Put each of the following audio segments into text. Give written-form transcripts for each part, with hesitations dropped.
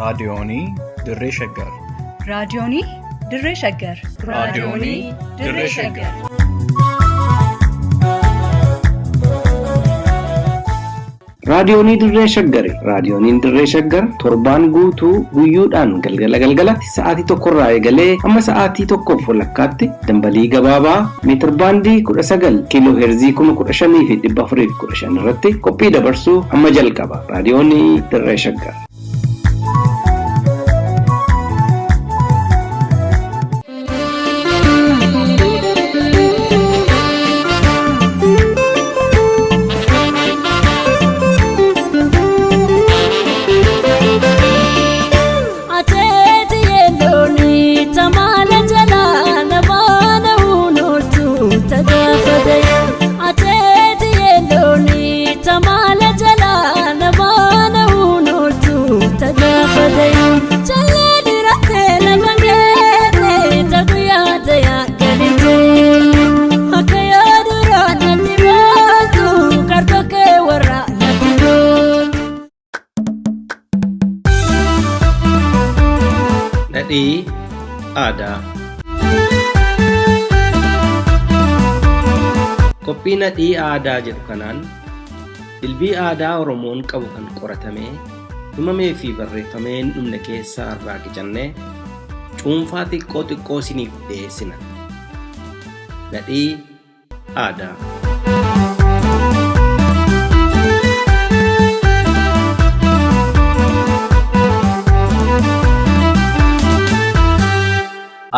Raadiyoonii Dirree Shaggar. Raadiyoonii Dirree Shaggar. Raadiyoonii Dirree Shaggar. Raadiyoonii Dirree Shaggari. Raadiyooniin Dirree Shaggar torbaan guutuu guyyoodhaan galgala galgalatti sa'aatii tokkorraa eegalee hamma sa'aatii tokkoof walakkaatti dambalii gabaabaa meetirbaandii 19 kiiloo heerzii 15,415 irratti qophii dabarsuu hamma jalqaba. Raadiyoonii Dirree Shaggar. Nadhii aadaa. Qophii nadhii aadaa jedhu kanaan dilbii aadaa Oromoon qabu kan qoratamee himamee fi barreeffamee hin dhumne keessaa irraa qicannee cuunfaa xiqqoo xiqqoo isiniif dhiyeessina. Nadhii aadaa.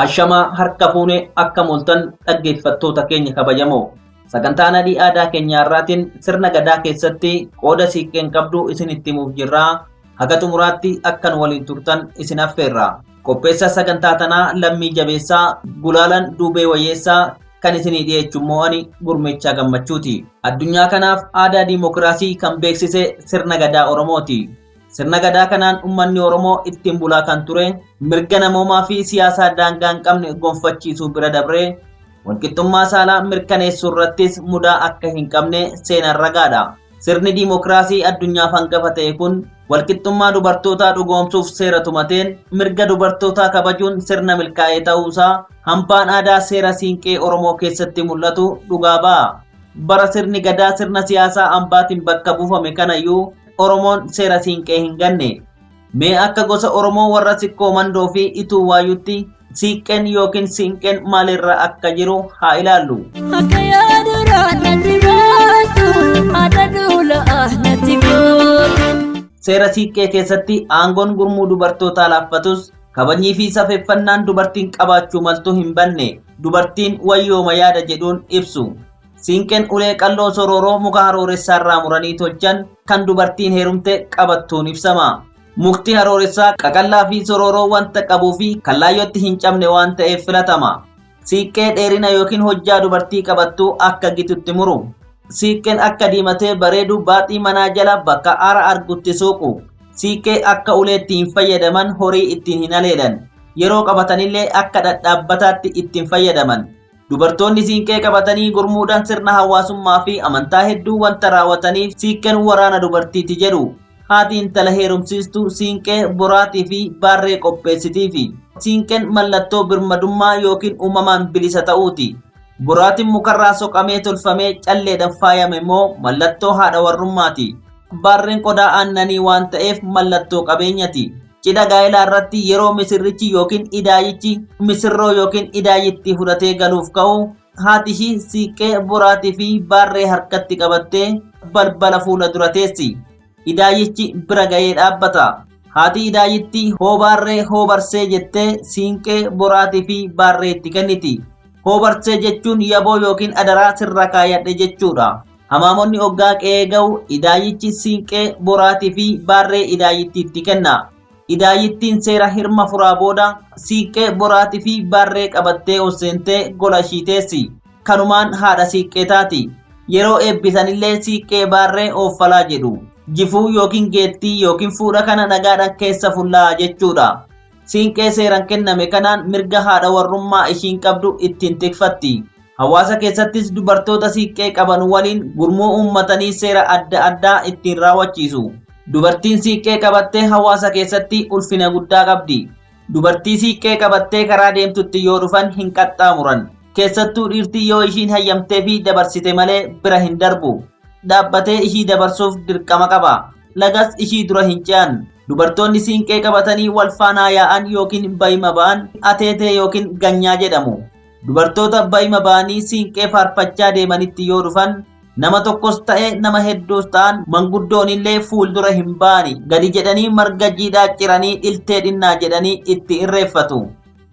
Ashamaa harka fuunee akka moltan dhaggeeffattoota keenya kabajamoo. Sagantaa nadhii aadaa keenya irraatiin sirna gadaa keessatti qooda siiqqeen qabdu isinitti himuuf jirraa. Haga xumuraatti akkan waliin turtan isin affeerra. Qopheessaa sagantaa tanaa Lammii Jabeessaa, Gulaalan Duubee Wayyeessaa kan isinii dhiyeechu immoo ani Gurmeechaa Gammachuuti. Addunyaa kanaaf aadaa diimokiraasii kan beeksise sirna gadaa Oromooti. Sirna gadaa kanaan uummanni Oromoo ittiin bulaa kan ture mirga namoomaa fi siyaasaa daangaa hin qabne gonfachiisuu bira dabree walqixxummaa saalaa mirkaneessuu irrattis mudaa akka hin qabne seenaan ragaadha. Sirni diimokiraasii addunyaaf hangafa ta'e kun walqixxummaa dubartootaa dhugoomsuuf seera tumateen mirga dubartootaa kabajuun sirna milkaa'ee ta'uusaa hambaan aadaa seera siinqee Oromoo keessatti mul'atu dhugaa ba'a. Bara sirni gadaa sirna siyaasaa hambaatiin bakka buufame kanayyuu Oromoon seera siinqee hin ganne. Mee akka gosa Oromoo warra Sikkoo Mandoo fi Ituu Waayuutti siiqqeen yookiin siinqeen maalirra akka jiru haa ilaallu. Akka yaadurraa natti baatu, haadha duula natti gootu. Seera siiqqee keessatti aangoon gurmuu dubartootaa laaffatus kabajnii fi safeeffannaan dubartiin qabaachuu maltu hin banne. Dubartiin wayyooma yaada jedhuun ibsu. Siinqeen ulee qalloo sorooroo muka harooressaa irraa muranii tolchan kan dubartiin heerumte qabattuun ibsama. Mukti harooressaa qaqallaa fi sorooroo wanta qabuu fi kan laayyootti hin cabne waan ta'eef filatama. Siiqqee dheerina yookiin hojjaa dubartii qabattuu akka gitutti muru. Siiqqeen akka diimatee bareedu baaxii manaa jala bakka aara argutti suuqu. Siiqqee akka uleetti hin fayyadaman, horii ittiin hin haleelan. Yeroo qabatanillee akka dhadhaabbataatti ittiin fayyadaman. Dubartoonni siinqee qabatanii gurmuudhaan sirna hawaasummaa fi amantaa hedduu wanta raawwataniif siiqqeen waraana dubartiiti jedhu. Haati intala heerumsiistu siinqee, boraatii fi baarree qopheessitiifi. Siinqeen mallattoo birmadummaa yookiin uumamaan bilisa ta'uuti. Boraatiin mukarraa soqamee tolfamee calleedhaan faayame immoo mallattoo haadha warrummaati. Baarreen qodaa aannanii waan ta'eef mallattoo qabeenyati. Cidha gaa'elaa irratti yeroo misirrichi yookiin idaayichi misirroo yookiin idaayitti fudhatee galuuf ka'u haati ishii siiqqee, boraatii fi baarree harkatti qabattee balbala fuula dura teessi. Idaayichi bira ga'ee dhaabbata. Haati idaayitti hoo baarree hoo barsee jettee siinqee, boraatii fi baarree itti kenniti. Hoo barsee jechuun yaboo yookiin adaraa sirra kaayadhe jechuudha. Hamaamonni oggaa qe'ee ga'u idaayichi siinqee, boraatii fi baarree idaayittiitti kenna. Idaayittiin seera hirma furaa booda siiqqee, boraatii fi baarree qabattee ol seentee gola ishii teessi. Kanumaan haadha siiqqee taati. Yeroo eebbisanillee siiqqee baarree ooffalaa jedhu. Jifuu yookiin geettii yookiin fuudha kana dhagaadhaan keessa fullaa'a jechuudha. Siinqee seeraan kenname kanaan mirga haadha warrummaa ishiin qabdu ittiin tikfatti. Hawaasa keessattis dubartoota siiqqee qaban waliin gurmuu uummatanii seera adda addaa ittiin raawwachiisu. Dubartiin siiqqee qabattee hawaasa keessatti ulfina guddaa qabdi. Dubartii siiqqee qabattee karaa deemtutti yoo dhufan hin qaxxaamuran. Keessattuu dhiirtii yoo ishiin hayyamtee fi dabarsite malee bira hin darbu. Dhaabbatee ishii dabarsuuf dirqama qaba. Lagas ishii dura hin ce'an. Dubartoonni siinqee qabatanii wal faanaa yaa'an yookiin bayima ba'an ateetee yookiin ganyaa jedhamu. Dubartoota bayima ba'anii siinqee faarfachaa deemanitti yoo dhufan nama tokkos ta'e nama hedduus ta'an manguddoon illee fuuldura hin ba'ani gadi jedhanii marga jiidhaa ciranii dhiltee dhinnaa jedhanii itti irreeffatu.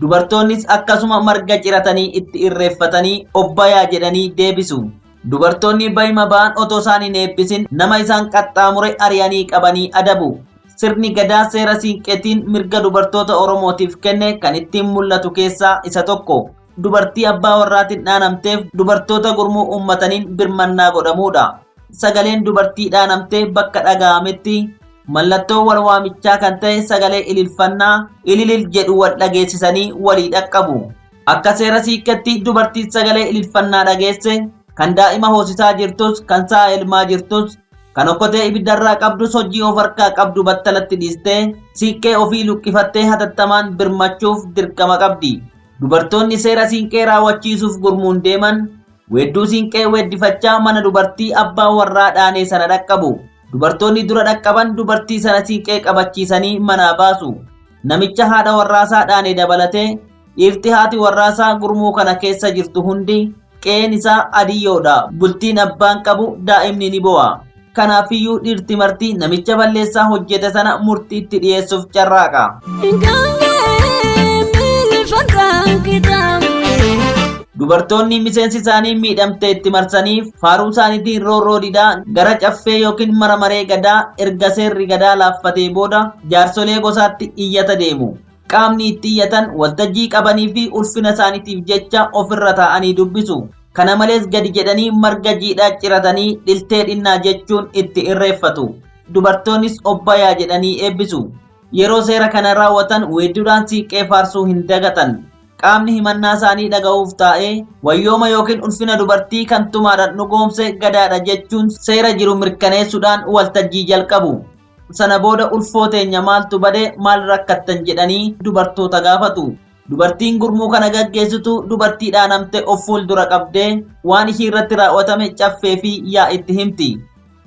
Dubartoonnis akkasuma marga ciratanii itti irreeffatanii obbayaa jedhanii deebisu. Dubartoonni bayima ba'an otoo isaan hin eebbisin nama isaan qaxxaamure ari'anii qabanii adabu. Sirni gadaa seera siinqeetiin mirga dubartoota Oromootiif kenne kan ittiin mul'atu keessaa isa tokko. Dubartii abbaa warraatiin dhaanamteef dubartoota gurmuu uummataniin birmannaa godhamuudha. Sagaleen dubartii dhaanamtee bakka dhaga'ametti mallattoo wal waamichaa kan ta'e sagalee ililfannaa ililil jedhu wal dhageessisanii walii dhaqqabu. Akka seera siiqqeetti dubartiin sagalee ililfannaa dhageesse kan daa'ima hoosisaa jirtus kan sa'a elmaa jirtus kan okkotee ibiddarraa qabdus hojii of harkaa qabdu battalatti dhiistee siiqqee ofii luqqifattee hatattamaan birmachuuf dirqama qabdi. Dubartoonni seera siinqee raawwachiisuuf gurmuun deeman weedduu siinqee weeddifachaa mana dubartii abbaa warraa dhaanee sana dhaqqabu. Dubartoonni dura dhaqqaban dubartii sana siinqee qabachiisanii manaa baasu. Namicha haadha warraasaa dhaanee dabalatee dhiirti haati warraasaa gurmuu kana keessa jirtu hundi qe'een isaa adiyyoodha. Bultiin abbaan qabu daa'imni ni bo'a. Kanaafiyyuu dhiirti marti namicha balleessaa hojjete sana murtiitti dhiyeessuuf carraaqa. Gaangee miilifadhaan kitaabni. Dubartoonni miseensi isaanii miidhamte itti marsanii faaruu isaaniitiin roorroo didaa gara caffee yookiin maramaree gadaa erga seerri gadaa laaffatee booda jaarsolee gosaatti iyyata deemu. Qaamni itti iyyatan waltajjii qabanii fi ulfina isaaniitiif jecha ofirra taa'anii dubbisu. Kana malees gadi jedhanii marga jiidhaa ciratanii dhiltee dhinnaa jechuun itti irreeffatu. Dubartoonnis obbayaa jedhanii eebbisu. Yeroo seera kana raawwatan weedduudhaan siiqqee faarsuu hin dagatan. Qaamni himannaa isaanii dhaga'uuf taa'ee wayyooma yookiin ulfina dubartii kan tumaadhaan dhugoomse gadaadha jechuun seera jiru mirkaneessuudhaan waltajjii jalqabu. Sana booda ulfoo teenya maaltu bade maal rakkattan jedhanii dubartoota gaafatu. Dubartiin gurmuu kana gaggeessitu dubartii dhaanamte of fuuldura qabdee waan ishii irratti raawwatame caffee fi yaa itti himti.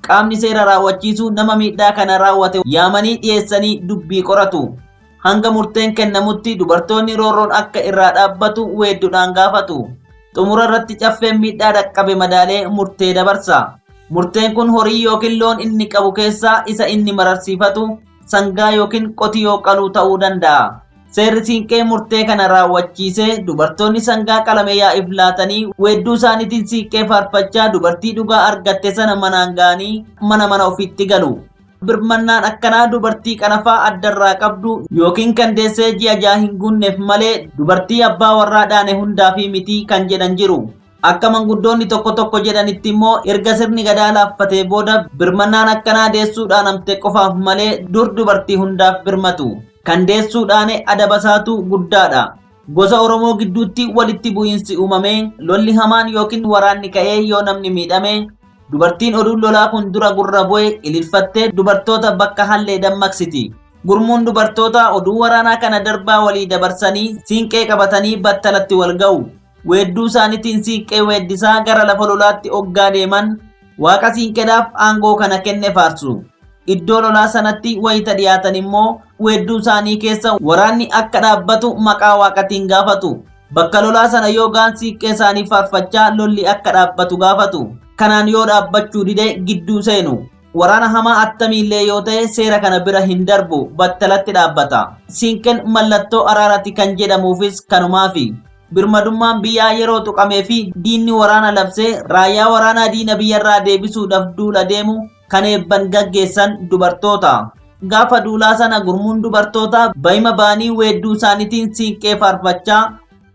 Qaamni seera raawwachiisu nama miidhaa kana raawwate yaamanii dhiyeessanii dubbii qoratu. Hanga murteen kennamutti dubartoonni roorroon akka irraa dhaabbatu weedduudhaan gaafatu. Xumura irratti caffeen miidhaa dhaqqabe madaalee murtee dabarsa. Murteen kun horii yookiin loon inni qabu keessaa isa inni mararsiifatu sangaa yookiin qotiyoo qaluu ta'uu danda'a. Seerri siinqee murtee kana raawwachiisee dubartoonni sangaa qalame yaa'iif laatanii weedduu isaaniitiin siiqqee faarfachaa dubartii dhugaa argatte sana manaan ga'anii mana mana ofiitti galu. Birmannaan akkanaa dubartii qanafaa addarraa qabdu yookiin kan deessee ji'a ja'a hin guunneef malee dubartii abbaa warraa dhaane hundaa fi mitii kan jedhan jiru. Akka manguddoonni tokko tokko jedhanitti immoo erga sirni gadaa laaffatee booda birmannaan akkanaa deessuu dhaanamte qofaaf malee dur dubartii hundaaf birmatu. Kan deessuu dhaane adabasaatu guddaadha. Gosa Oromoo gidduutti walitti bu'iinsi uumamee lolli hamaan yookiin waraanni ka'ee yoo namni miidhame dubartiin oduun lolaa kun dura gurra bu'e ililfattee dubartoota bakka hallee dammaqsiti. Gurmuun dubartoota oduu waraanaa kana darbaa walii dabarsanii siinqee qabatanii battalatti wal ga'u. Weedduu isaaniitiin siinqee weeddisaa gara lafa lolaatti oggaa deeman waaqa siinqeedhaaf aangoo kana kenne faarsu. Iddoo lolaa sanatti wayita dhiyaatan immoo weedduu isaanii keessa waraanni akka dhaabbatu maqaa waaqatiin gaafatu. Bakka lolaa sana yoo ga'an siiqqee isaanii faarfachaa lolli akka dhaabbatu gaafatu. Kanaan yoo dhaabbachuu dide gidduu seenu. Waraana hamaa attamiillee yoo ta'e seera kana bira hin darbu battalatti dhaabbata. Siinqeen mallattoo araarati kan jedhamuufis kanumaafi. Birmadummaan biyyaa yeroo tuqamee fi diinni waraana labsee raayyaa waraanaa diina biyyarraa deebisuudhaaf duula deemu kan eebban gaggeessan dubartoota. Gaafa duulaa sana gurmuun dubartoota bayima ba'anii weedduu isaaniitiin siinqee faarfachaa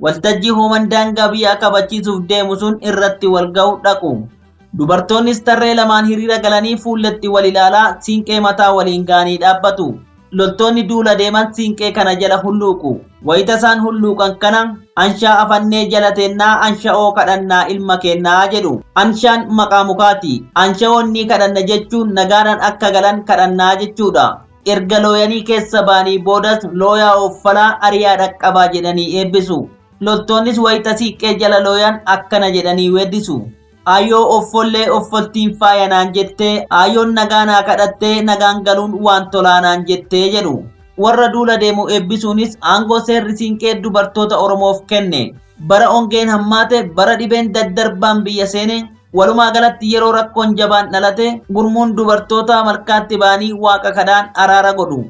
waltajjii hooman daangaa biyyaa kabachiisuuf deemu sun irratti wal ga'u dhaqu. Dubartoonnis tarree lamaan hiriira galanii fuulletti wal ilaalaa siinqee mataa waliin ga'anii dhaabbatu. Loltoonni duula deeman siinqee kana jala hulluuqu. Wayita isaan hulluuqan kana anshaa afannee jalateennaa ansha'oo kadhannaa ilma keennaa jedhu. Anshaan maqaa mukaati. Ansha'oon ni kadhanna jechuun nagaadhaan akka galan kadhannaa jechuudha. Erga looyanii keessa ba'anii boodas looyaa ooffalaa ariyaa dhaqqabaa jedhanii eebbisu. Loltoonnis wayita siiqqee jala looyan akkana jedhanii weeddisu. Ayyoo offollee offoltiin faayanaan jettee ayyoon nagaanaa kadhattee nagaan galuun waan tolaanaan jettee jedhu. Warra duula deemu eebbisuunis aangoo seerri siinqee dubartoota Oromoof kenne. Bara ongeen hammaate, bara dhibeen daddarbaan biyya seene, walumaa galatti yeroo rakkoon jabaan dhalate gurmuun dubartoota malkaatti ba'anii waaqa kadhaan araara godhu.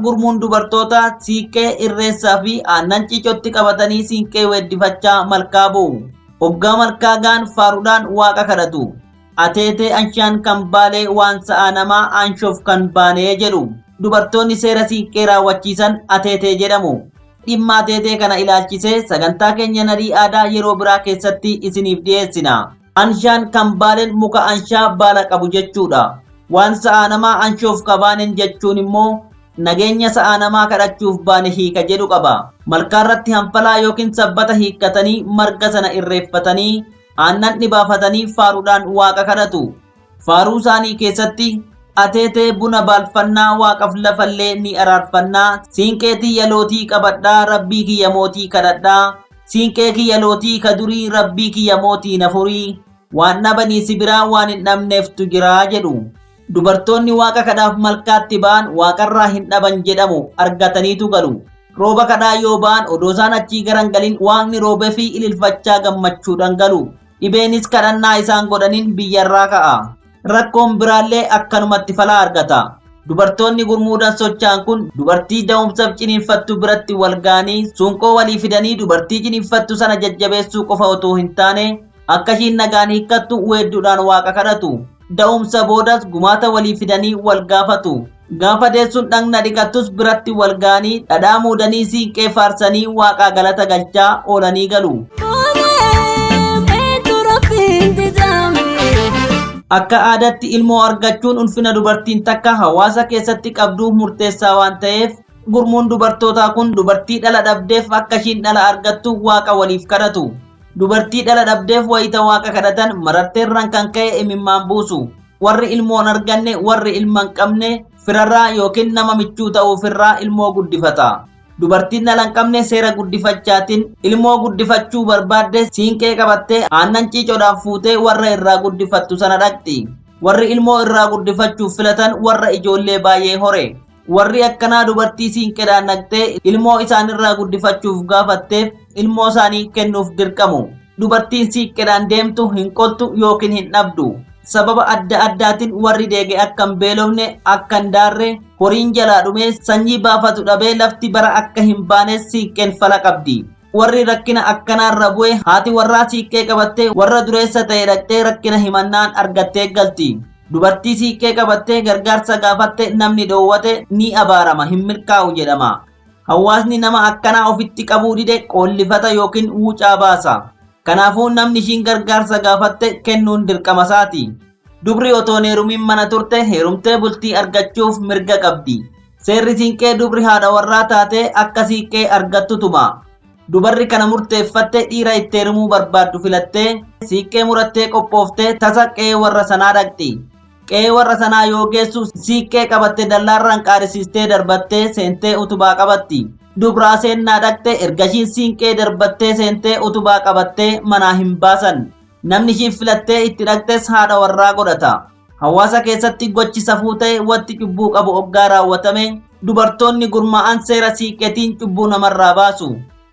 Gurmuun dubartoota siiqqee irreessaa fi aannan ciicotti qabatanii siinqee weeddifachaa malkaa bu'u. Hoggaa malkaa gaan faaruudhaan waaqa kadhatu. Ateetee anshaan kan baalee waan sa'aa namaa anshoof kan baanee jedhu. Dubartoonni seera siiqqee raawwachiisan ateetee jedhamu. Dhimma ateetee kana ilaalchisee sagantaa keenya narii aadaa yeroo biraa keessatti isiniif dhiyeessina. Anshaan kan baaleen muka anshaa baala qabu jechuudha. Waan sa'aa namaa anshoof kabaanen jechuun immoo nageenya sa'aa namaa kadhachuuf baane hiika jedhu qaba. Malkaarratti hanfalaa yookiin sabbata hiikkatanii marga sana irreeffatanii aannan dhibaafatanii faaruudhaan waaqa kadhatu. Faaruu isaanii keessatti ateetee buna baalfannaa waaqaf lafallee ni araarfannaa siinqee tiyya lootii qabadhaa rabbii kiyya mootii kadhadhaa siinqee kiyya lootii ka durii rabbii kiyya mootii nafurii waan dhabanii si biraa waan hin dhabneeftu jiraa jedhu. Dubartoonni waaqa kadhaaf malkaatti ba'an waaqarraa hin dhaban jedhamu argataniitu galu. Rooba kadhaa yoo ba'an odoo isaan achii garan galin waaqni roobee fi ililfachaa gammachuudhaan galu. Dhibeenis kadhannaa isaan godhaniin biyyarraa ka'a. Rakkoon biraallee akkanumatti falaa argata. Dubartoonni gurmuudhaan socho'an kun dubartii da'umsaaf ciniinfattu biratti wal ga'anii suunqoo walii fidanii dubartii ciniinfattu sana jajjabeessuu qofa otoo hin taane akka ishiin nagaan hiikkattu weedduudhaan waaqa kadhatu. Da'umsa boodas gumaata walii fidanii wal gaafatu. Gaafa deessuun dhagna dhiqattus biratti wal ga'anii dhadhaa muudanii siinqee faarsanii waaqaa galata galchaa oolanii galu. Akka aadaatti ilmoo argachuun ulfina dubartiin takka hawaasa keessatti qabduuf murteessaa waan ta'eef gurmuun dubartootaa kun dubartii dhala dhabdeef akka ishiin dhala argattu waaqa waliif kadhatu. Dubartii dhala dhabdeef wayita waaqa kadhatan mararteerraan kan ka'e imimmaan buusu. Warri ilmoon arganne warri ilma hin qabne firarraa yookiin nama michuu ta'uufirraa ilmoo guddifata. Dubartiin dhala hin qabne seera guddifachaatiin ilmoo guddifachuu barbaadde siinqee qabattee aannan ciicoodhaan fuutee warra irraa guddifattu sana dhaqxi. Warri ilmoo irraa guddifachuuf filatan warra ijoollee baay'ee hore. Warri akkanaa dubartii siinqeedhaan dhaqxee ilmoo isaanirraa guddifachuuf gaafatteef ilmoo isaanii kennuuf dirqamu. Dubartiin siinqeedhaan deemtu hin qoltu yookiin hin dhabdu. Sababa adda addaatiin warri deege akka hin beelofne, akka hin daarre, horiin jalaa dhumee sanyii baafatu dhabee lafti bara akka hin baane siiqqeen fala qabdi. Warri rakkina akkanaarra bu'e haati warraa siiqqee qabattee warra dureessa ta'e dhaqxee rakkina himannaan argattee galti. Dubartii siiqqee qabattee gargaarsa gaafatte namni dhoowwate ni abaarama hin milkaa'u jedhama. Hawaasni nama akkanaa ofitti qabuu dide qoollifata yookiin wuucaa baasa. Kanaafuu namni ishiin gargaarsa gaafatte kennuun dirqama isaati. Dubri otoo hin heerumin mana turte heerumtee bultii argachuuf mirga qabdi. Seerri siinqee dubri haadha warraa taatee akka siiqqee argattu tuma. Dubarri kana murteeffatte dhiira itti heerumuu barbaaddu filattee siiqqee murattee qophooftee tasa qe'ee warra sanaa dhaqxi. Qe'ee warra sanaa yoo geessu siiqqee qabatte dallaarraan qaarisiistee darbattee seentee utubaa qabatti. Dubraa seennaa dhaqxe erga ishiin siinqee darbattee seentee utubaa qabattee manaa hin baasan. Namni ishiin filattee itti dhaqxes haadha warraa godhata. Hawaasa keessatti gochi safuu ta'e wanti cubbuu qabu oggaa raawwatame dubartoonni gurmaa'an seera siiqqeetiin cubbuu namarraa baasu.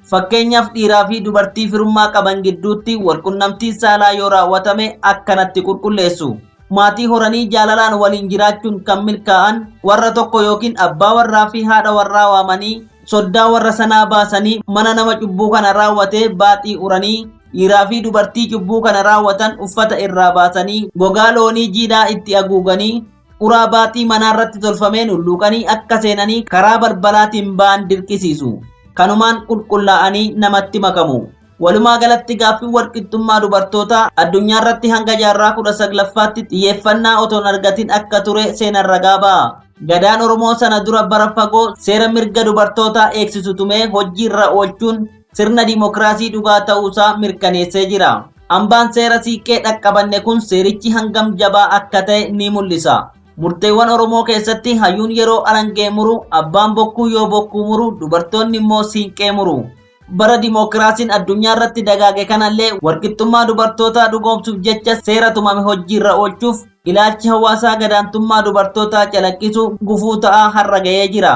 Fakkeenyaaf dhiiraa fi dubartii firummaa qaban gidduutti walqunnamtiin saalaa yoo raawwatame akkanatti qulqulleessu. Maatii horanii jaalalaan waliin jiraachuun kan milkaa'an warra tokko yookiin abbaa warraa fi haadha warraa waamanii soddaa warra sanaa baasanii mana nama cubbuu kana raawwatee baaxii uranii dhiiraa fi dubartii cubbuu kana raawwatan uffata irraa baasanii gogaa loonii jiidhaa itti haguuganii uraa baaxii manaarratti tolfameen hulluuqanii akka seenanii karaa balbalaatiin ba'an dirqisiisu. Kanumaan qulqullaa'anii namatti makamu. Walumaa galatti gaaffiin walqixxummaa dubartootaa addunyaarratti hanga jaarraa 19ffaatti xiyyeeffannaa otoo hin argatin akka ture seenaan ragaa ba'a. Gadaan Oromoo sana dura bara fagoo seera mirga dubartootaa eegsisu tumee hojiirra oolchuun sirna dimookiraasii dhugaa ta'uusaa mirkaneessee jira. Hambaan seera siiqqee dhaqqabanne kun seerichi hangam jabaa akka ta'e ni mul'isa. Murteewwan Oromoo keessatti hayyuun yeroo alangee muru, abbaan bokkuu yoo bokkuu muru, dubartoonni immoo siinqee muru. Bara dimookiraasiin addunyaa irratti dagaage kanallee walqixxummaa dubartootaa dhugoomsuuf jecha seera tumame hojiirra oolchuuf ilaalchi hawaasaa gadaantummaa dubartootaa calaqqisu gufuu ta'aa har'a ga'ee jira.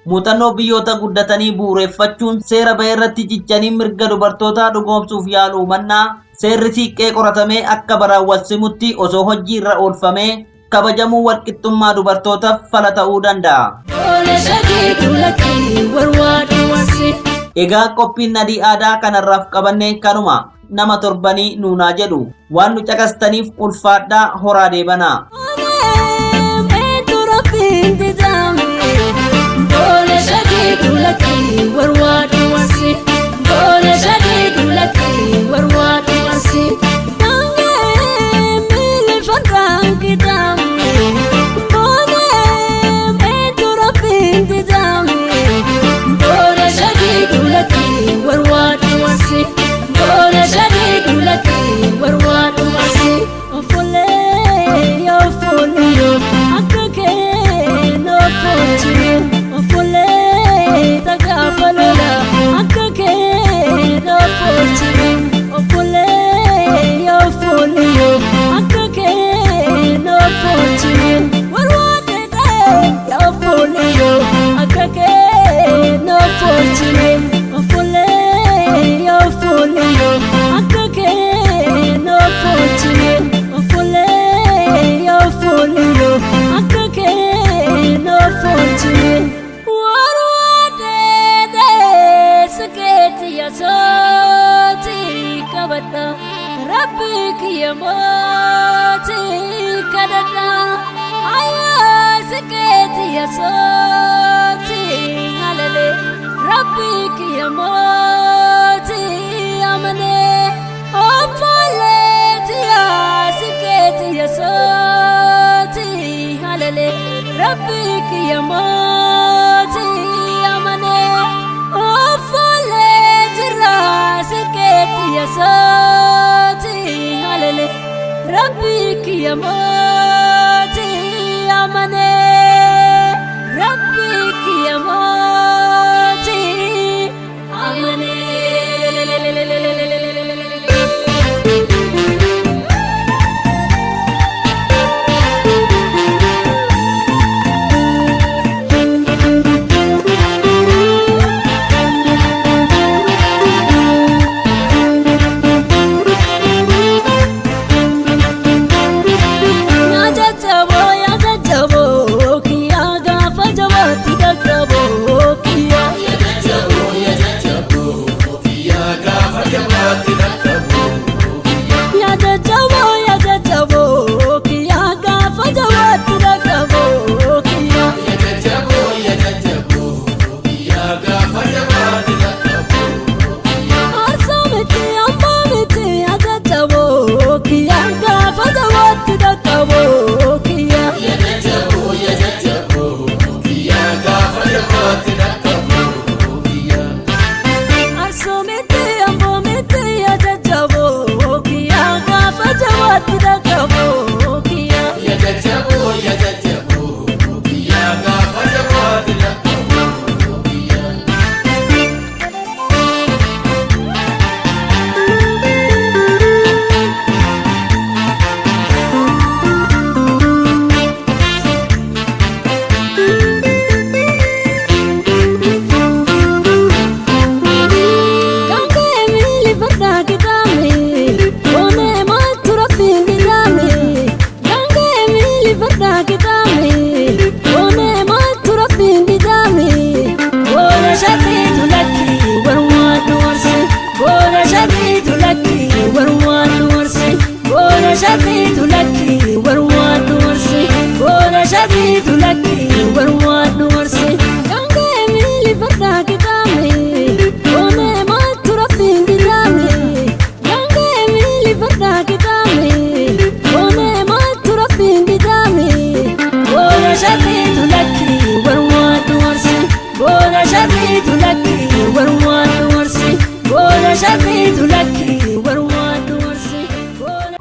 Muuxannoo biyyoota guddatanii bu'uureffachuun seera ba'e irratti cichanii mirga dubartootaa dhugoomsuuf yaaluu mannaa seerri siiqqee qoratamee akka baraan wal simutti osoo hojiirra oolfamee kabajamuu walqixxummaa dubartootaaf fala ta'uu danda'a. Boole shagii dullatti warwaadhu wansi. Egaa qophiin nadii aadaa kanarraaf qabanne kanuma nama torbanii nuunaa jedhu waan nu caqastaniif ulfaadhaa horaa deebanaa. Boole meetu rabbiin didaame. Boole shagii dullatti warwaadhu wansi. Boole shagii dullatti warwaadhu wansi. Daangee miilifadhaan kitaame. Boole meetu rabbiin didaame. Boole shagii dullatti warwaadhu wansi. Boole shagii dullatti warwaadhu wansi. Ofolee yaa ofolee akka kee ofochine. Ofolee tagaafa lola akka kee ofochine. Ofolee yaa ofolee akka kee ofochine. Warwaadhe yaa ofolee akka kee ofochine. Ofolee yaa ofolee akka kee ofochine. Ofolee yaa ofolee akka kee ofochine. Warwaadhe sikeeti yasooti qabadha. Rabbi kiyya mooti kadhadha. Ayyaa sikeeti yasooti halalee. Rabbi kiyya mooti amanee. Ofoleeti yaa sikeeti yasooti halalee. Rabbi kiyya mooti amanee. Ofoleeti raa sikeeti yasooti halalee. Rabbi kiyya mooti amanee. Rabbi kiyya mooti amanee. Yaa jajjaboo yaa jajjaboo kiyyaa gaafa jabaatti dadhaboo kiyyaa. Yaa jajjaboo yaa jajjaboo kiyyaa gaafa jabaatti dadhaboo kiyyaa. Aarsaa miti hambaa miti yaa jajjaboo kiyyaa gaafa jabaatti dadhaboo kiyyaa.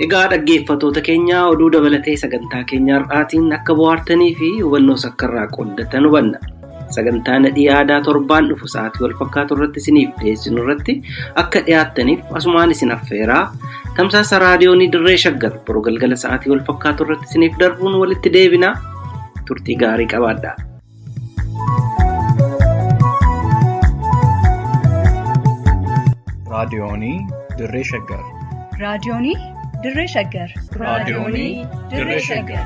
Egaa dhaggeeffattoota keenya oduu dabalatee sagantaa keenya har'aatiin akka bohaartanii fi hubannoo sakkarraa qooddatan hubanna. Sagantaa nadhii aadaa torbaan dhufu sa'aatii wal fakkaatu irratti isiniif dhiyeessinu irratti akka dhiyaattaniif asumaan isin affeeraa tamsaasa raadiyoonii dirree shaggar boruu galgala sa'aatii wal fakkaatu irratti isiniif darbuun walitti deebina turtii gaarii qabaadha. Raadiyoonii Dirree Shaggar. Raadiyoonii Dirree Shaggar. Raadiyoonii Dirree Shaggar.